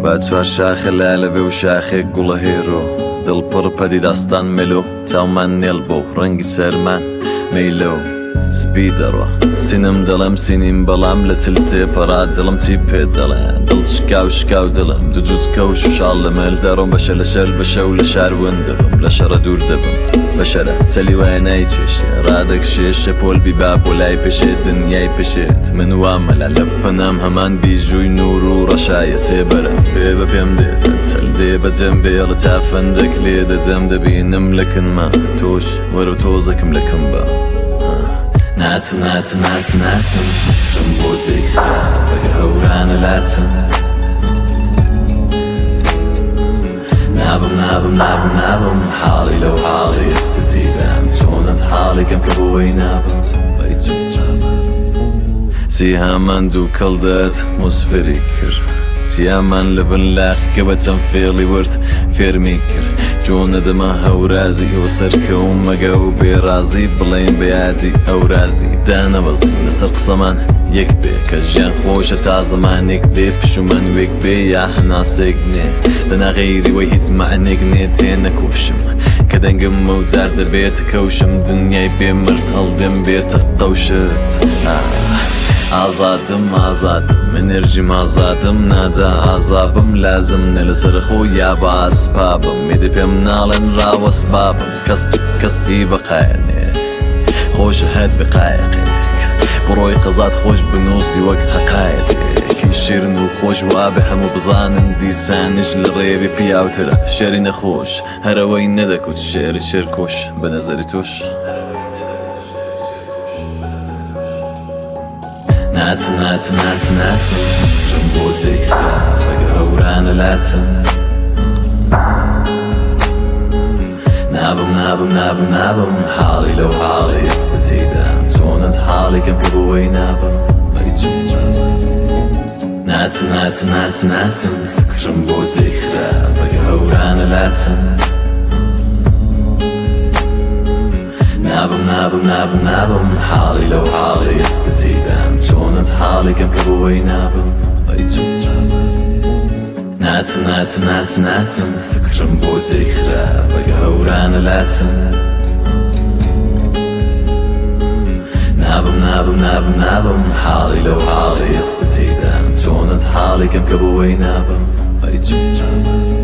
با چوار شاخە لالە بێ و شاخێک گوڵە هێرۆ دڵ پڕ پەدی داستان مێلۆ چاومان نێڵ بۆ ڕەنگی سەرمان مەیلەو سپی دەڕوا سینم دەڵێم سینیم بەڵام لە چل تێپەڕا دڵم چی پێ دەڵێ دڵ شکاو شکاو دڵم دوو جووت کەوش و شاڵ لە مل دەڕۆم بەشە لە شەل بە شەو لە شار ون دەبم لە شەڕە دوور دەبم بەشەرە چەلی وایە نایچێشێ ڕادەکشێ شەپۆل بیبا بۆ لای پێشێ دنیای پێشێت من وا مەلا لە پەنام هەمان بیژووی نوور و ڕەشایە سێبەرە پێ بە پێم دێ چەل چەل دێ بە جەم بێڵە تا فەندەک لێ دەدەم دەبینم لە کنما تۆش وەرە تۆزەکم لە کم بە ناچم ناچم ناچم ناچم فکرم بۆ جێی خراپە کە هەورانە لاچم نابم نابم نابم نابم حاڵی لەو حاڵی ئێستا تێیدام چۆنت حاڵی کەم کە بۆی نابم ئەی چۆن چیهامان دووکەڵ دەت موسفری کرد چیامان لە بن لاقیکە بە چەند فێڵی ورد فێرمی کرد جۆنە دەمە هەورازی ئەوە سەرکەوم مەگە و بێڕازی بڵێن بە یادی ئەورازی دانەبەزین لەسەر قسەمان یەک بێ کە ژیان خۆشە تا زمانێک دێ پشومان وێک بێ یا هەناسێک نێ دەنا غەیری وەی هیچ مەعنێک نێ تێنەکۆشم کە دەنگم مەوجار دەبێت کەوشم دنیای بێ مەرز هەڵدێم بێتە قەوشت ئازادم ئازادم ئەنێرژیم ئازادم نادا ئازابم لازم نە لەسەر خۆ یا بە ئاسپابم ئیدی پێم ناڵێن ڕاوەست بابم کەس کەس ئی بەقایەنێ خۆشە هەت بێ قایەقێک بڕۆی قەزات خۆش بنووسی وەک هەقایەتێکی شیرن و خۆش وابێ هەموو بزانن دیسانیش لە ڕێوی پیاوترە شێری نەخۆش هەرەوەی نەدەکوت شێری شێرکۆش بە نەزەری تۆش. ناچم ناچم ناچم ناچم فکرم بۆ جێی خراپە گە هەورانە لاچم نابم نابم نابم نابم حاڵی لەو حاڵی ئێستا تێیدام چۆنت حاڵی کەم کە بۆی نابم ئەی چۆن ناچم ناچم ناچم ناچم فکرم بۆ جێی خراپە گە هەورانە لاچم نابم نابم نابم نابم حاڵی لەو حاڵی ئێستا تێیدام چۆنت حاڵی کەم کە بۆی نابم ئەی چۆن ناچم ناچم ناچم ناچم فکرم بۆ جێی خراپە گە هەورانە لاچم نابم نابم نابم نابم حاڵی لەو حاڵی ئێستا تێیدام چۆنت حاڵی کەم کە بۆی نابم ئەی چۆن.